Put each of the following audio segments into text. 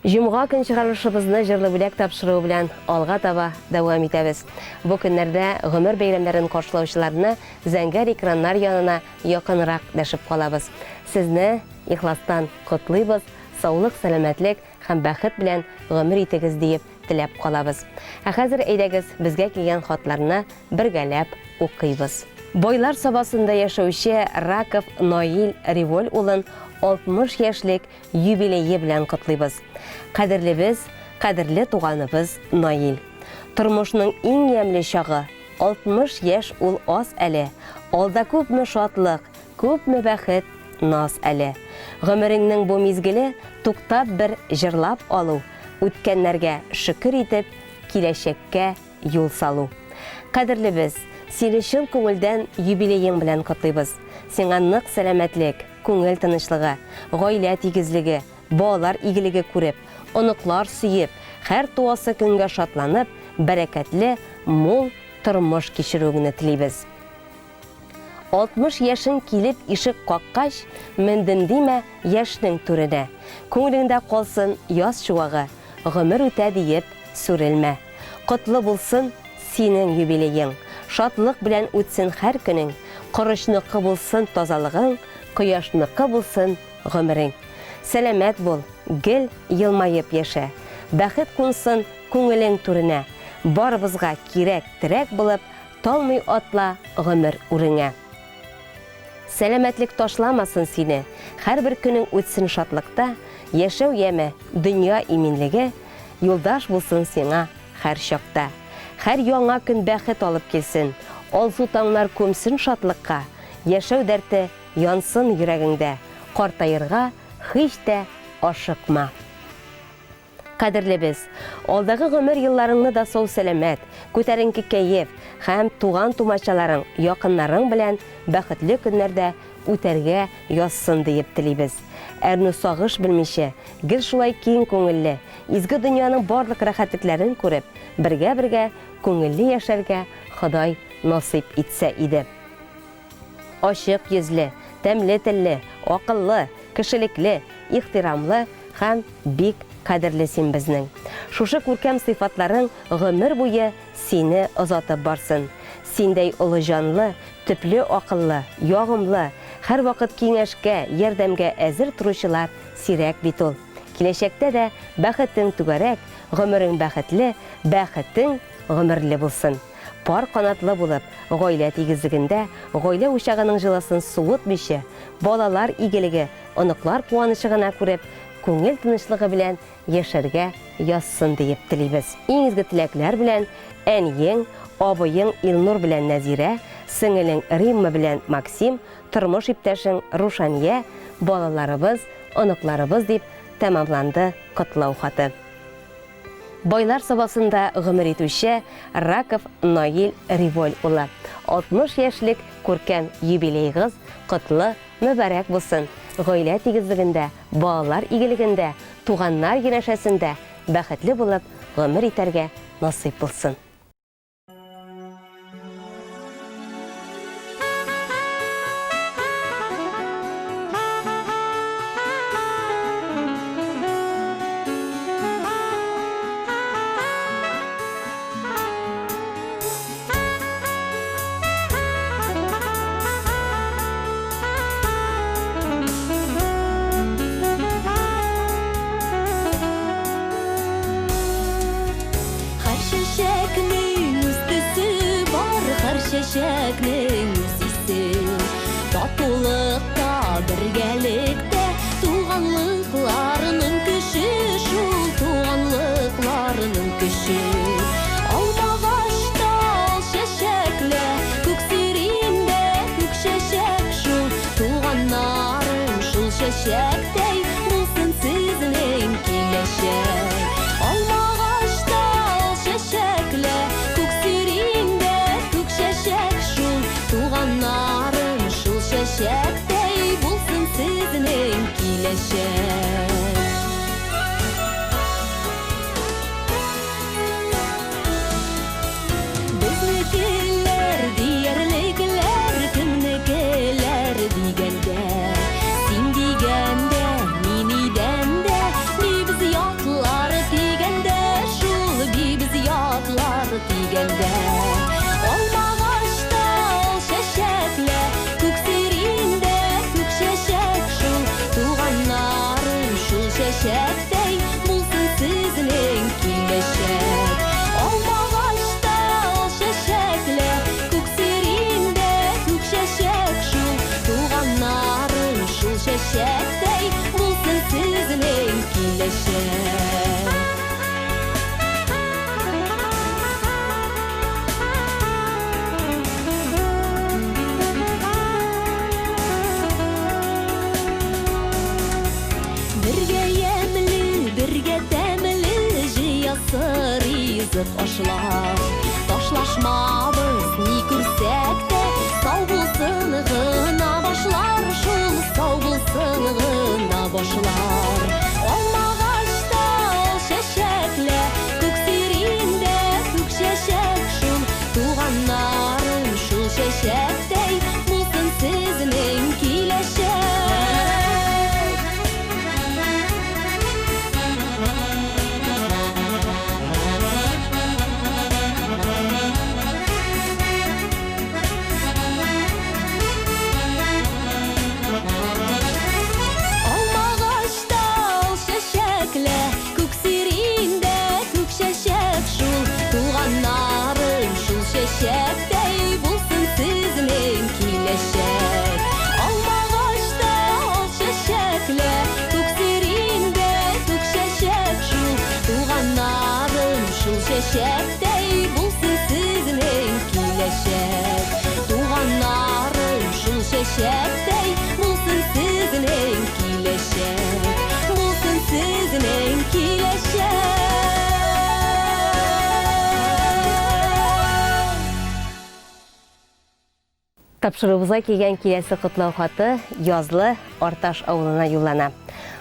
Җомга көн чыгарылышыбызны җырлы бүләк тапшыруы белән алга таба дәвам итәбез. Бу көннәрдә гомер бәйрәмнәрен каршылаучыларны зәңгәр экраннар янына якынрак дәшеп калабыз. Сезне ихластан котлыйбыз, саулык-сәламәтлек һәм бәхет белән гомер итегез диеп теләп калабыз. Ә хәзер әйдәгез безгә килгән хатларны бергәләп укыйбыз. Байлар Сабасында яшәүче Раков Наил Револь улын 60 яшьлек юбилее белән котлыйбыз. Кадерлебез, кадерле туганыбыз Наил. Тормышның иң ямьле чагы, 60 яшь ул аз әле, алда күпме шатлык, күпме бәхет, наз әле. Гомереңнең бу мизгеле туктап бер җырлап алу, үткәннәргә шөкер итеп, киләчәккә юл салу. Кадерлебез, сине чын күңелдән юбилеең белән котлыйбыз. Сиңа нык сәламәтлек, күңел тынычлыгы, гаилә тигезлеге, балалар игелеге күреп, оныклар сөеп, һәр туасы көнгә шатланып, бәрәкәтле, мул тормыш кичерүеңне телибез. 60 яшең килеп ишек каккач, Мендем димә яшьнең түренә. Күңелеңдә калсын яз чуагы, Гомер үтә диеп сүрелмә. Котлы булсын синең юбилеең, Шатлык белән үтсен һәр көнең, Корычныкы булсын тазалыгың, Кояшныкы булсын гомерең. Сәламәт бул, гел елмаеп яшә, Бәхет кунсын күңелең түренә. Барыбызга кирәк терәк булып, Талмый атла гомер үреңә. Сәламәтлек ташламасын сине, Һәрбер көнең үтсен шатлыкта, Яшәү яме, дөнья иминлеге Юлдаш булсын сиңа һәр чакта. Һәр яңа көн бәхет алып килсен, Алсу таңнар күмсен шатлыкка, Яшәү дәрте янсын йөрәгеңдә, Картаерга һич тә ашыкма. Кадерлебез! Алдагы гомер елларыңны да сау-сәламәт, күтәренке кәеф һәм туган-тумачаларың, якыннарың белән бәхетле көннәрдә үтәргә язсын диеп телибез. Әрнү-сагыш белмичә, гел шулай киң күңелле, изге дөньяның барлык рәхәтлекләрен күреп, бергә-бергә күңелле яшәргә Ходай насыйп итсә иде. Ачык йөзле, тәмле телле, акыллы, кешелекле, ихтирамлы һәм бик кадерле син безнең. Шушы күркәм сыйфатларың гомер буе сине озатып барсын. Синдәй олы җанлы, төпле акыллы, ягымлы, һәрвакыт киңәшкә, ярдәмгә әзер торучылар сирәк бит ул. Киләчәктә дә бәхетең түгәрәк, гомерең бәхетле, бәхетең гомерле булсын. Пар канатлы булып, гаилә тигезлегендә, гаилә учагының җылысын суытмыйча, балалар игелеге, оныклар куанычы гына күреп, күңел тынычлыгы белән яшәргә язсын диеп телибез. Иң изге теләкләр белән, әниең, абыең Илнур белән Нәзирә, сеңелең Римма белән Максим, тормыш иптәшең Рушания, балаларыбыз, оныкларыбыз, дип тәмамланды котлау хаты. Байлар Сабасында гомер итүче Раков Наил Револь улы, 60 яшьлек күркәм юбилеегыз котлы, мөбарәк булсын! Гаилә тигезлегендә, балалар игелегендә, туганнар янәшәсендә бәхетле булып гомер итәргә насыйп булсын! Һәр чәчәкнең үз төсе бар, һәр чәчәкнең үз исе. Татулыкта, бергәлектә туганлыкларының көче шул, туганлыкларының көче. Алмагачта ал чәчәкле, күк сириндә күк чәчәк шул, туганнарым шул чәчәктәй булсын сезнең киләчәк. Алмагачта ал чәчәкле, күк сириндә күк чәчәк шул, туганнарым. буласы ризык ашлар. Ташлашмабыз, ни күрсәк тә, сау булсын гына башлар шул, сау булсын гына башлар. Алмагачта ал чәчәклә, күк сириндә күк чәчәк шул, туганнарым шул чәчәктәй булсын сезнең киләчәк. Алмагачта ал чәчәклә, күк сириндә күк чәчәк шул, туганнарым шул чәчәктәй булсын сезнең киләчәк. Алмагачта ал чәчәклә, күк сириндә күк чәчәк шул, туганнарым шул чәчәктәй булсын сезнең киләчәк. Туганнарым шул чәчәктәй булсын сезнең киләчәк. Булсын сезнең киләчәк. Тапшыруыбызга килгән киләсе котлау хаты Язлы Арташ авылына юллана.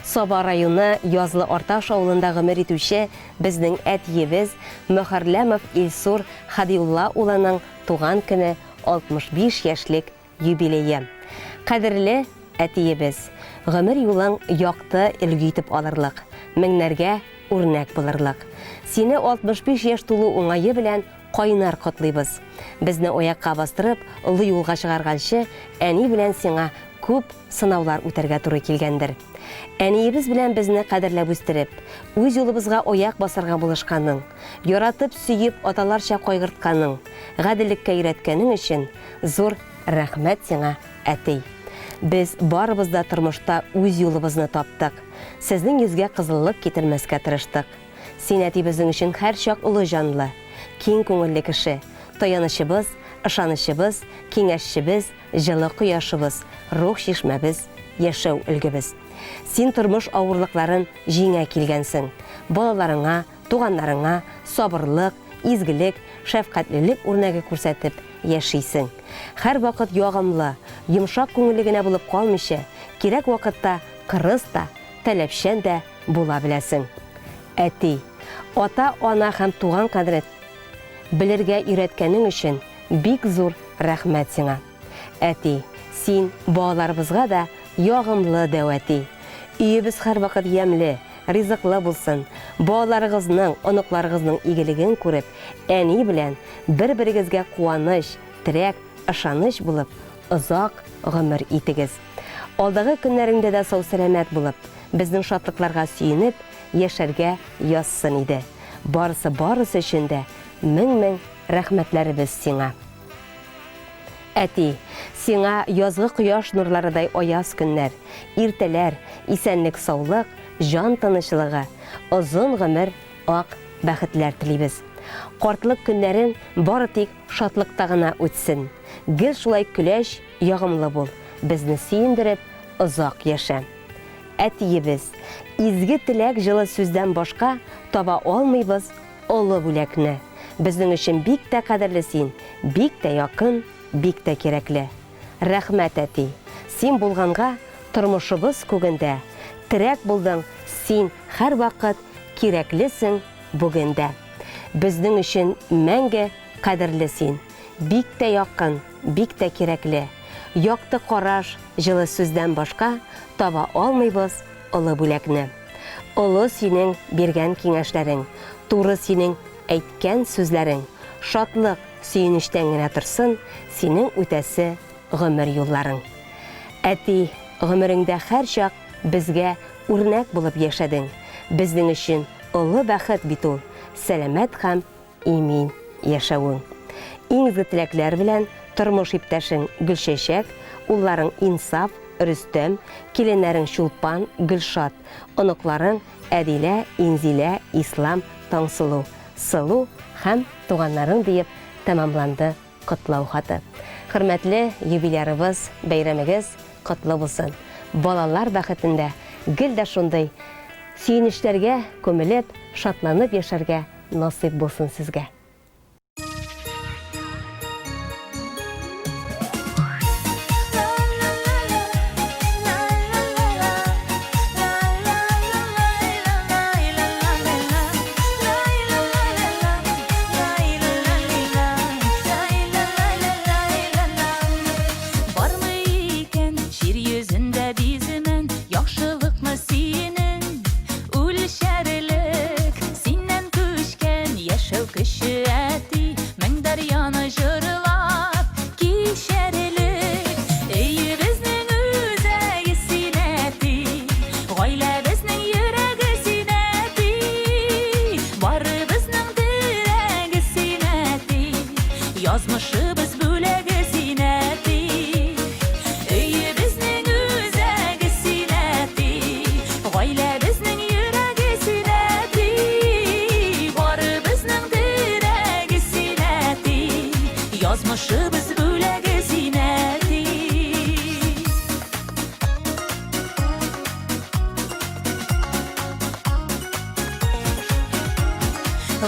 Саба районы Язлы Арташ авылында гомер итүче безнең әтиебез Мөхәрләмов Илсур Хадиулла улының туган көне 65 яшьлек юбилее. Кадерле әтиебез, гомер юлың якты өлге итеп алырлык, меңнәргә үрнәк булырлык. Сине 65 яшь тулу уңае белән кайнар котлыйбыз. Безне аякка бастырып, олы юлга чыгарганчы, әни белән сиңа күп сынаулар үтәргә туры килгәндер. Әниебез белән безне кадерләп үстереп, үз юлыбызга аяк басарга булышканың, яратып, сөеп, аталарча кайгыртканың, гаделлеккә өйрәткәнең өчен зур рәхмәт сиңа, әти. Без барыбыз да тормышта үз юлыбызны таптык. Сезнең йөзгә кызыллык китермәскә тырыштык. Син, әти, безнең өчен һәрчак олы җанлы, киң күңелле кеше, таянычыбыз, ышанычыбыз, киңәшчебез, җылы кояшыбыз, рух чишмәбез, яшәү өлгебез. Син тормыш авырлыкларын җиңә килгәнсең. Балаларыңа, туганнарыңа сабырлык, изгелек, шәфкатьлелек үрнәге күрсәтеп яшисең. Һәрвакыт ягымлы, йомшак күңелле генә булып калмыйча, кирәк вакытта кырыс та, таләпчән дә була беләсең. Әти, ата-ана һәм туган кадерен белергә өйрәткәнең өчен бик зур рәхмәт сиңа. Әти, син балаларыбызга да ягымлы дәү әти. Өебез һәрвакыт ямьле, ризыклы булсын. Балаларыгызның, оныкларыгызның игелеген күреп, әни белән бер-берегезгә куаныч, терәк, ышаныч булып, озак гомер итегез. Алдагы көннәреңдә дә сау-сәламәт булып, безнең шатлыкларга сөенеп яшәргә язсын иде. Барысы-барысы өчен дә мең-мең рәхмәтләребез сиңа. Әти, сиңа язгы кояш нурларыдай аяз көннәр, иртәләр, исәнлек-саулык, җан тынычлыгы, озын гомер, ак бәхетләр телибез. Картлык көннәрең бары тик шатлыкта гына үтсен. Гел шулай көләч, ягымлы бул, безне сөендереп, озак яшә. Әтиебез, изге теләк җылы сүздән башка таба алмыйбыз олы бүләкне. Безнең өчен бик тә кадерле син, бик тә якын, бик тә кирәкле. Рәхмәт, әти! Син булганга тормышыбыз күгендә, терәк булдың, син һәрвакыт кирәклесең бүген дә. Безнең өчен мәңге кадерле син, бик тә якын, бик тә кирәкле. Якты караш, җылы сүздән башка таба алмыйбыз олы бүләкне. Олы синең биргән киңәшләрең, туры синең әйткән сүзләрең, шатлык, сөенечтән генә торсын синең үтәсе гомер юлларың. Әти, гомереңдә һәрчак безгә үрнәк булып яшәдең. Безнең өчен олы бәхет бит ул, сәламәт һәм имин яшәвең. Иң изге теләкләр белән тормыш иптәшең Гөлчәчәк, улларың Инсаф, Рөстәм, киленнәрең Чулпан, Гөлшат, оныкларың Әдилә, Инзилә, Ислам, Таңсылу, Сылу һәм туганнарың диеп тәмамланды котлау хаты. Хөрмәтле юбилярыбыз, бәйрәмегез котлы булсын! Балалар бәхетендә гел дә шундый сөенечләргә күмелеп, шатланып яшәргә. насыйп булсын сезгә. Бармы икән җир йөзендә биземен яхшылыкмы синең үлчәрлек синнән күчкән яшәү көче әти мең дәрьяны җырлап кичәрлек өебезнең үзәге син әти гаиләбезнең йөрәге син әти барыбызның терәге син әти Язмышыбыз бүләге син, әти. Өебезнең үзәге син, әти. Гаиләбезнең йөрәге син, әти. Барыбызның терәге син, әти. Язмышыбыз бүләге син, әти.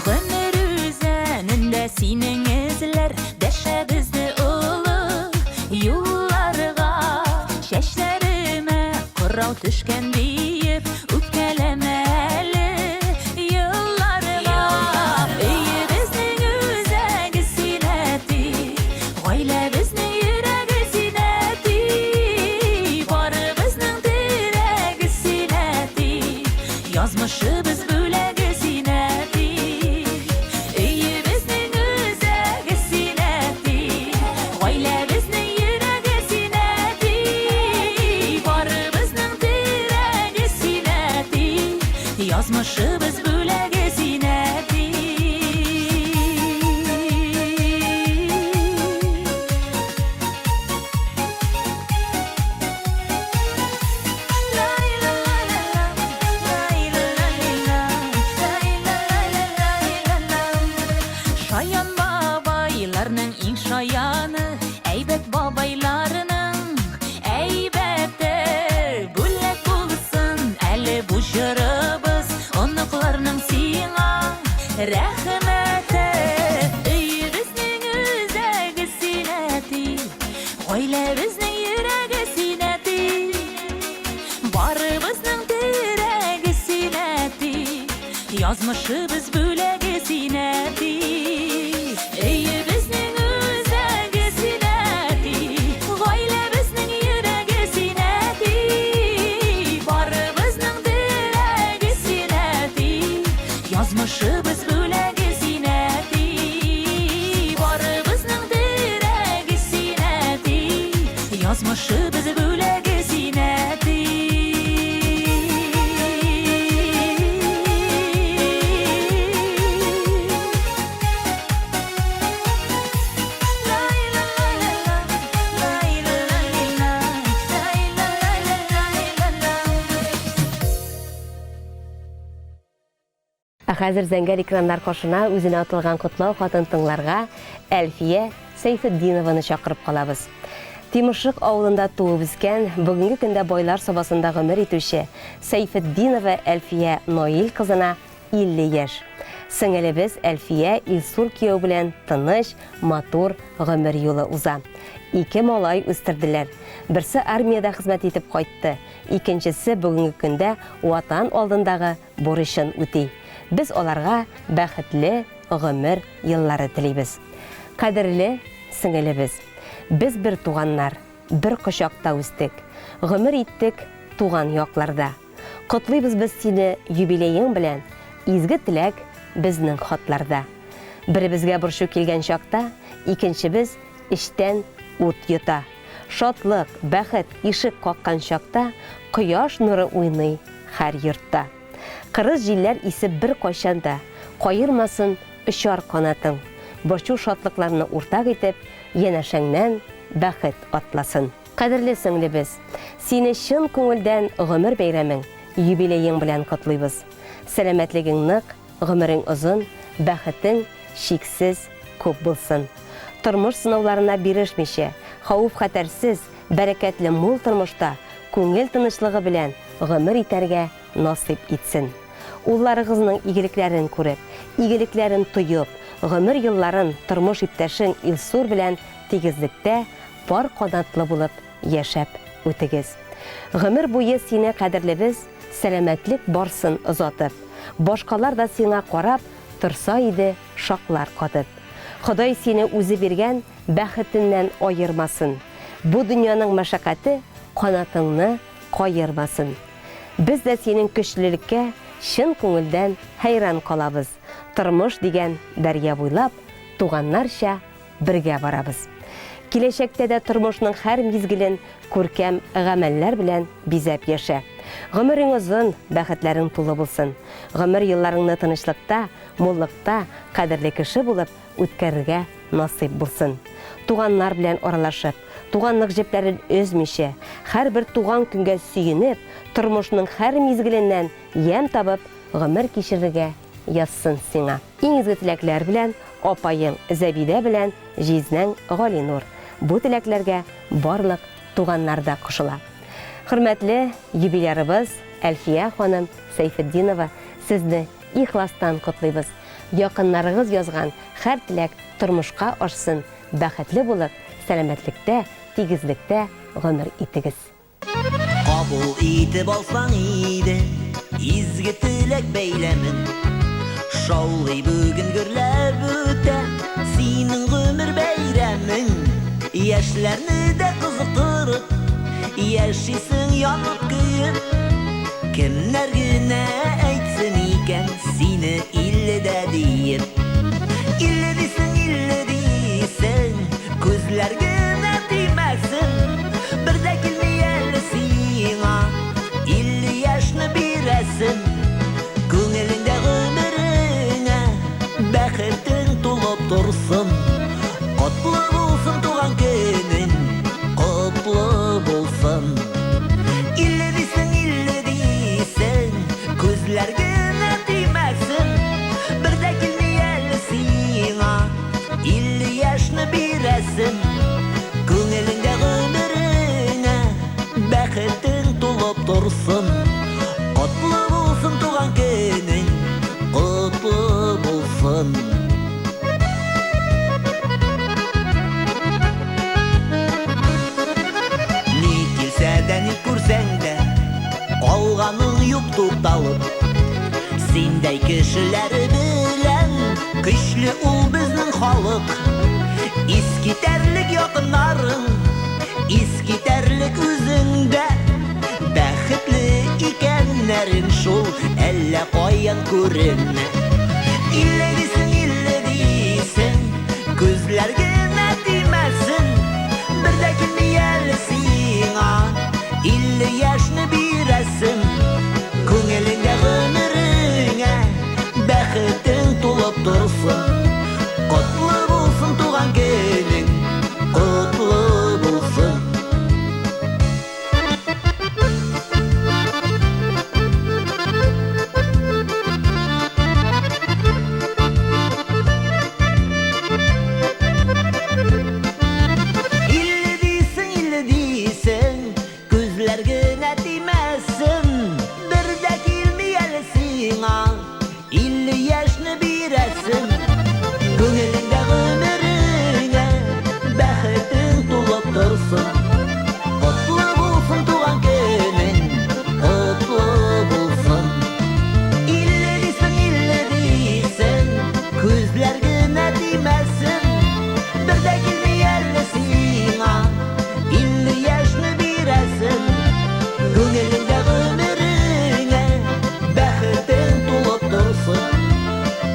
Гомер үзәнендә синең эзләр Дәшә безне олы юлларга. Чәчләремә кырау төшкән диеп Үпкәләмә әле елларга. Өебезнең үзәге син, әти, Гаиләбезнең йөрәге син, әти, Барыбызның терәге син, әти, Язмышыбыз бүләге син, әти. Өебезнең үзәге син, әти, Гаиләбезнең йөрәге син, әти, Барыбызның терәге син, әти, Язмышыбыз бүләге син, әти. Шаян бабайларның иң шаяны, әйбәт бабайларның әйбәте. Бүләк булсын әле бу җырыбыз, оныкларның сиңа рәхмәте. Өебезнең үзәге син, әти, Гаиләбезнең йөрәге син, әти, Барыбызның терәге син, әти, Язмышыбыз бүләге син, әти. Өебезнең үзәге син, әти, Гаиләбезнең йөрәге син, әти, Барыбызның терәге син, әти, Язмышыбыз бүләге син, әти. Барыбызның терәге син, әти. Язмышыбыз бүләге син, әти. Ә хәзер зәңгәр экраннар каршына үзенә атылган котлау хатын тыңларга Әлфия Сәйфетдинованы чакырып калабыз. Тимершык авылында туып үскән, бүгенге көндә Байлар Сабасында гомер итүче Сәйфетдинова Әлфия Наил кызына 50 яшь. Сеңелебез Әлфия Илсур кияү белән тыныч, матур гомер юлы уза. Ике малай үстерделәр. Берсе армиядә хезмәт итеп кайтты, икенчесе бүгенге көндә Ватан алдындагы бурычын үти. Без аларга бәхетле гомер еллары телибез. Кадерле сеңелебез! Без бер туганнар, бер кочакта үстек, гомер иттек туган якларда. Котлыйбыз без сине юбилеең белән, изге теләк безнең хатларда. Беребезгә борчу килгән чакта, икенчебез эчтән ут йота. Шатлык, бәхет ишек каккан чакта, Кояш нуры уйный һәр йортта. Кырыс җилләр исеп беркайчан да, Каермасын очар канатың. Борчу-шатлыкларны уртак итеп, Янәшәңнән бәхет атласын. Кадерле сеңлебез! Сине чын күңелдән гомер бәйрәмең, юбилеең белән котлыйбыз. Сәламәтлегең нык, Гомерең озын, бәхетең чиксез күп булсын. Тормыш сынауларына бирешмичә, хәвеф-хәтәрсез, бәрәкәтле мул тормышта күңел тынычлыгы белән гомер итәргә насыйп итсен. Улларыгызның игелекләрен күреп, игелекләрен тоеп, гомер елларын тормыш иптәшең Илсур белән тигезлектә, пар канатлы булып яшәп үтегез. Гомер буе сине кадерлибез, сәламәтлек барсын озатып. Башкалар да сиңа карап торса иде шаклар катып. Ходай сине үзе биргән бәхетеннән аермасын. Бу дөньяның мәшәкате канатыңны каермасын. Без дә синең көчлелеккә чын күңелдән хәйран калабыз. Тормыш дигән дәрья буйлап туганнарча бергә барабыз. Киләчәктә дә тормышның һәр мизгелен күркәм гамәлләр белән бизәп яшә. Гомерең озын, бәхетләрең тулы булсын. Гомер елларыңны тынычлыкта, муллыкта, кадерле кеше булып үткәрергә насыйп булсын. Туганнар белән аралашып, туганлык җепләрен өзмичә, һәрбер туган көнгә сөенеп, тормышның һәр мизгеленнән ямь табып гомер кичерергә язсын сиңа. Иң изге теләкләр белән, апаең Зәбидә белән җизнәң Галинур. Бу теләкләргә барлык туганнар да кушыла. Хөрмәтле юбилярыбыз Әлфия ханым Сәйфетдинова, сезне ихластан котлыйбыз. Якыннарыгыз язган һәр теләк тормышка ашсын, бәхетле булып, сәламәтлектә, тигезлектә гомер итегез. Кабул итеп алсаң иде Изге теләк бәйләмен. Шаулый бүген гөрләп үтә Синең гомер бәйрәмең. Яшьләрне дә кызыктырып, Яшисең янып көеп. Кемнәр генә әйтсен икән Сине илледә диеп. Илле дисең, илле дисең, Күзләр генә тимәсен, Бер дә килми әле сиңа 50 яшьне бирәсем. Күңелеңдә гомереңә Бәхетең тулып торсын. Котлы булсын туган көнең, Котлы булсын. 50 дисең, 50 дисең, Күзләр генә тимәсен, Бер дә килми әле сиңа 50 яшьне бирәсем. Күңелеңдә гомереңә Бәхетең тулып торсын. Котлы булсын туган көнең, Котлы булсын. Ни килсә дә, ни күрсәң дә, Калганың юк тукталып. Синдәй кешеләр белән Көчле ул безнең халык. Искитәрлек якыннарың, Искитәрлек үзең дә. Бәхетле икәннәрең шул Әллә каян күренә. Илле дисең, илле дисең, Күзләр генә тимәсен, Бер дә килми әле сиңа 50 яшьне бирәсем. Күңелеңдә гомереңә Бәхетең тулып торсын. Котлы булсын туган көнең, Котлы булсын. Илле дисең, илле дисең, Күзләр генә тимәсен, Бер дә килми әле сиңа 50 яшьне бирәсем. Күңелеңдә гомереңә Бәхетең тулып торсын. Котлы булсын туган көнең, Котлы булсын. 50 дисең, 50 дисең, Күзләр генә тимәсен, Бер дә килми әле сиңа 50 яшьне бирәсем. Күңелеңдә гомереңә Бәхетең тулып торсын.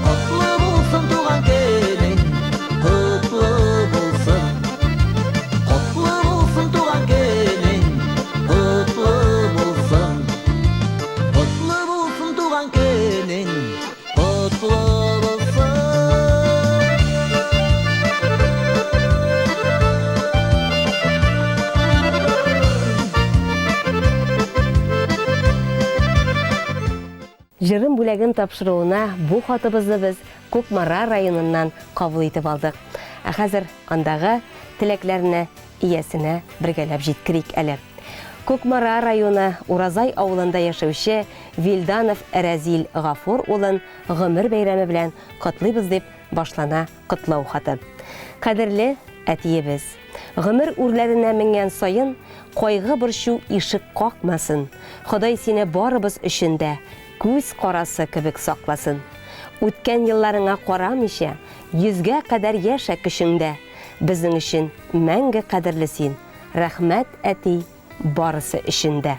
Котлы булсын туган көнең, Котлы булсын. Котлы булсын туган көнең, Котлы булсын. Котлы булсын туган көнең, Котлы булсын. Җырым бүләгем тапшыруына бу хатыбызны без Кукмара районыннан кабул итеп алдык. Ә хәзер андагы теләкләрне иясенә бергәләп җиткерик әле. Кукмара районы Уразай авылында яшәүче Вилданов Рәзил Гафур улын гомер бәйрәме белән котлыйбыз дип башлана котлау хаты. Кадерле әтиебез! Гомер үрләренә менгән саен кайгы-борчу ишек какмасын, Ходай сине барыбыз өчен дә күз карасы кебек сакласын. Үткән елларыңа карамыйча, йөзгә кадәр яшә көчеңдә. Безнең өчен мәңге кадерле син, рәхмәт, әти, барысы өчен дә.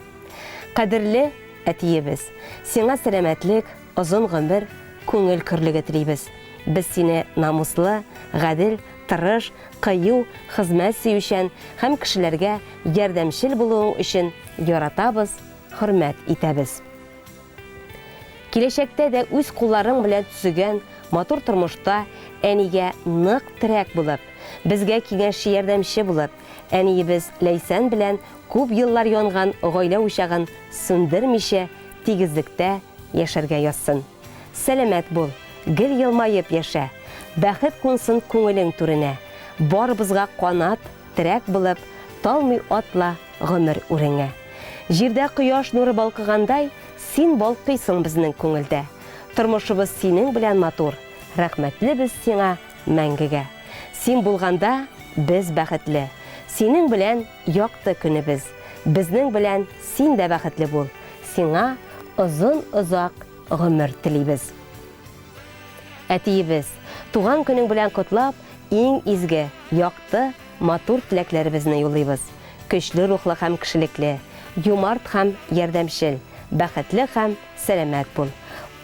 Кадерле әтиебез, сиңа сәламәтлек, озын гомер, күңел көрлеге телибез. Без сине намуслы, гадел, тырыш, кыю, хезмәт сөючән һәм кешеләргә ярдәмчел булуың өчен яратабыз, хөрмәт итәбез. Киләчәктә дә үз кулларың белән төзегән матур тормышта әнигә нык терәк булып, безгә киңәшче-ярдәмче булып, әниебез Ләйсән белән күп еллар янган гаилә учагын сүндермичә, тигезлектә яшәргә язсын. Сәламәт бул, гел елмаеп яшә, бәхет кунсын күңелең түренә. Барыбызга канат, терәк булып, талмый атла гомер үреңә. Җирдә кояш нуры балкыгандай, син балкыйсың безнең күңелдә. Тормышыбыз синең белән матур, рәхмәтле без сиңа мәңгегә. Син булганда, без бәхетле. Синең белән якты көнебез. Безнең белән син дә бәхетле бул. Сиңа озын-озак гомер телибез. Әтиебез, туган көнең белән котлап, иң изге, якты, матур теләкләребезне юллыйбыз. Көчле рухлы һәм кешелекле, юмарт һәм ярдәмчел, бәхетле һәм сәламәт бул.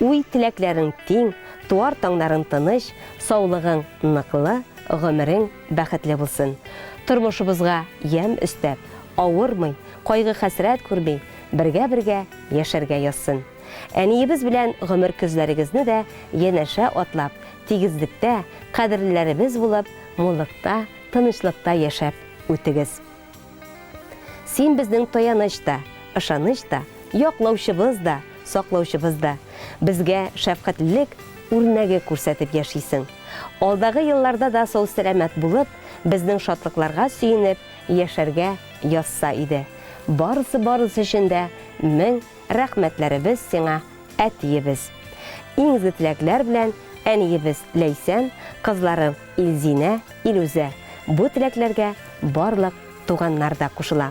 Уй-теләкләрең тиң, туар таңнарың тыныч, саулыгың ныклы, гомерең бәхетле булсын. Тормышыбызга ямь өстәп, авырмый, кайгы-хәсрәт күрми, бергә-бергә яшәргә язсын. Әниебез белән гомер көзләрегезне дә янәшә атлап, тигезлектә, кадерлеләребез булып, муллыкта, тынычлыкта яшәп үтегез. Син безнең таяныч та, ышаныч та, яклаучыбыз да, саклаучыбыз да. Безгә шәфкатьлелек үрнәге күрсәтеп яшисең. Алдагы елларда да сау-сәламәт булып, безнең шатлыкларга сөенеп яшәргә язса иде. Барысы-барысы өчен дә мең Рәхмәтләребез сиңа, әтиебез! Иң изге теләкләр белән әниебез Ләйсән, кызларың Илзинә, Илүзә. Бу теләкләргә барлык туганнар да кушыла.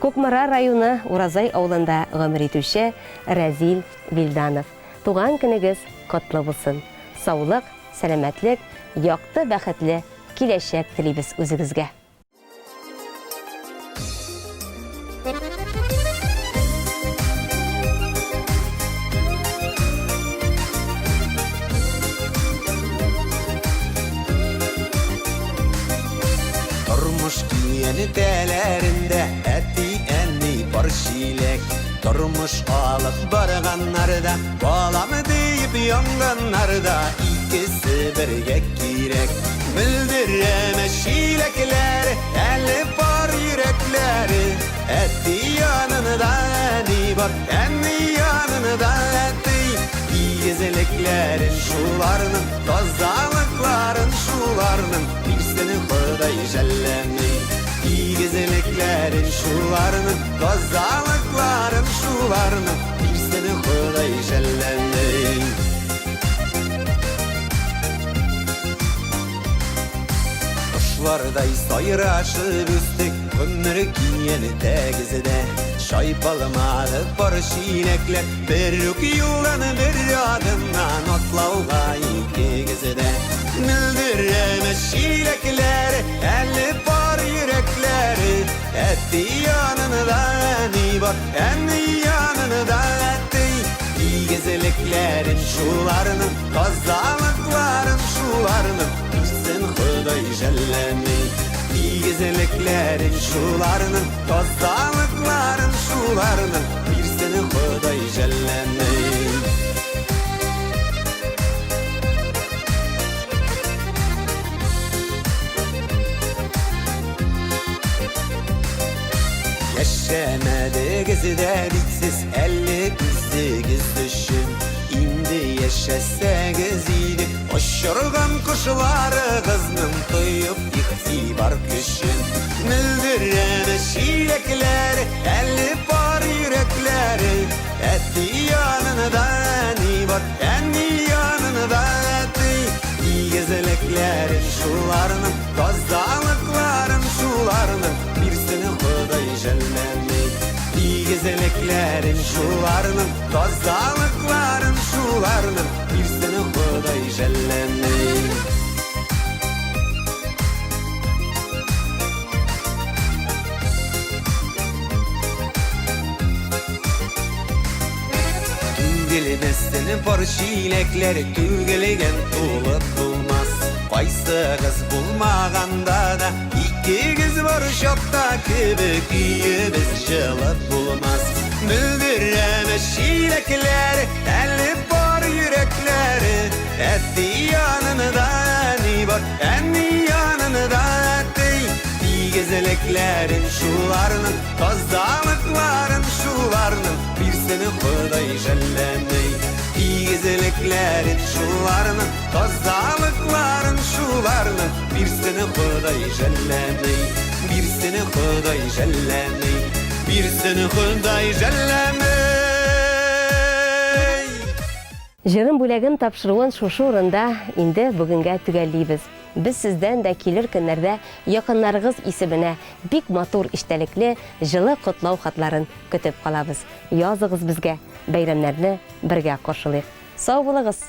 Кукмара районы Уразай авылында гомер итүче Рәзил Вилданов. Туган көнегез котлы булсын! Саулык, сәламәтлек, якты, бәхетле киләчәк телибез үзегезгә! Тормыш киянтәләрендә әти-әни бар чиләк. Тормыш алып барганнарда, балам диеп янганнарда икесе бергә кирәк. Мөлдерәмә чиләкләр, әле пар йөрәкләре. Әти янында әни бар, әни янында әти. Игезлекләрен шуларның, тазалыкларын шуларның, бирсен Ходай жәлләми. Игезлекләрен шуларның, тазалыкларын шуларның, бирсен Ходай жәлләми. Кошлардай сайрашып үстек, гомер киен тәгездә. Чайпалмады пар чиләкләр, бер үк юлдан бер адымнан атлауга икегездә. Мөлдерәмә чиләкләр, әле пар йөрәкләре. Әти янында әни бар, әни янында әти. Игезлекләрен шуларның, тазалыкларын шуларның, бирсен Ходай жәлләми. Игезлекләрен шуларның, тазалыкларын шуларның, бирсен Ходай жәлләми. Яшәмәдегез дә бит сез әле үзегез өчен. Инде яшәсәгез иде, очырган кошларыгызның тоеп игътибар көчен. Мөлдерәмә чиләкләре, әле пар йөрәкләре. Әти янында әни бар, әни янында әти. Игезлекләрен шуларның, тазалыкларын шуларның, бирсен Ходай жәлләми. Игезлекләрен шуларның, тазалыкларын шуларның, бирсен Ходай жәлләми. Түгелмәсен пар чиләкләр, түгелгән тулып булмас. Кайсыгыз булмаганда да, икегез бар чакта кебек өебез җылып булмас. Мөлдерәмә чиләкләр, әле бар йөрәкләре. Әти янында әни бар, әни янында әти. Игезлекләрен шуларның, тазалыкларын шуларның, бирсен Ходай жәлләми. Игезлекләрен шуларның, тазалыкларын шуларның, бирсен Ходай жәлләми. Бирсен Ходай жәлләми. Бирсен Ходай жәлләми. Җырым бүләгем тапшыруын шушы урында инде бүгенгә төгәллибез. Без сездән дә килер көннәрдә якыннарыгыз исеменә бик матур эчтәлекле җылы котлау хатларын көтеп калабыз. Языгыз безгә, бәйрәмнәрне бергә каршылыйк. Сау булыгыз!